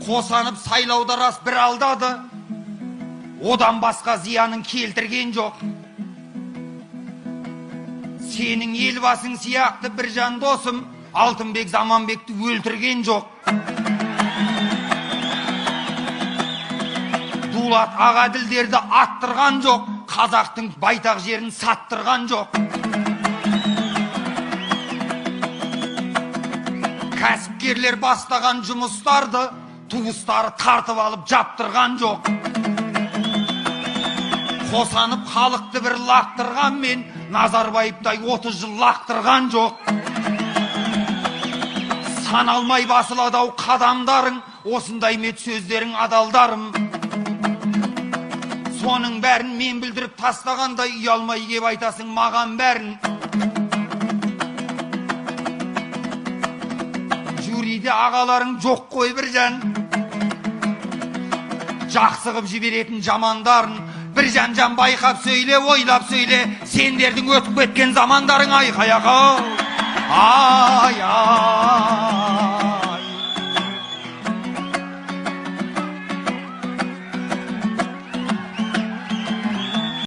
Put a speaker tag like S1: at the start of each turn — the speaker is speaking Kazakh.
S1: Қосанып сайлауда рас бір алдады, одан басқа зиянын келтірген жоқ. Сенің елбасың сияқты бір жан досым Алтынбек Заманбекті өлтірген жоқ. Дулат Ағаділдерді аттырған жоқ, қазақтың байтақ жерін саттырған жоқ. Кәсіпкерлер бастаған жұмыстарды туыстары тартып алып жаптырған жоқ. Қосанып халықты бір лақтырғанмен Назарбаевтай 30 жыл лақтырған жоқ. Саналмай басылады ау қадамдарың, осындай мет сөздерің адалдарым. Соның бәрін мен білдіріп тастағандай ұялмай кеп айтасың маған бәрін. Жюриде ағаларың жоқ қой бір жан, жақсы қып жіберетін жамандарын. Бір жан-жан байқап сөйле, ойлап сөйле, сендердің өтіп кеткен замандарың айқай-ай, ай-ай.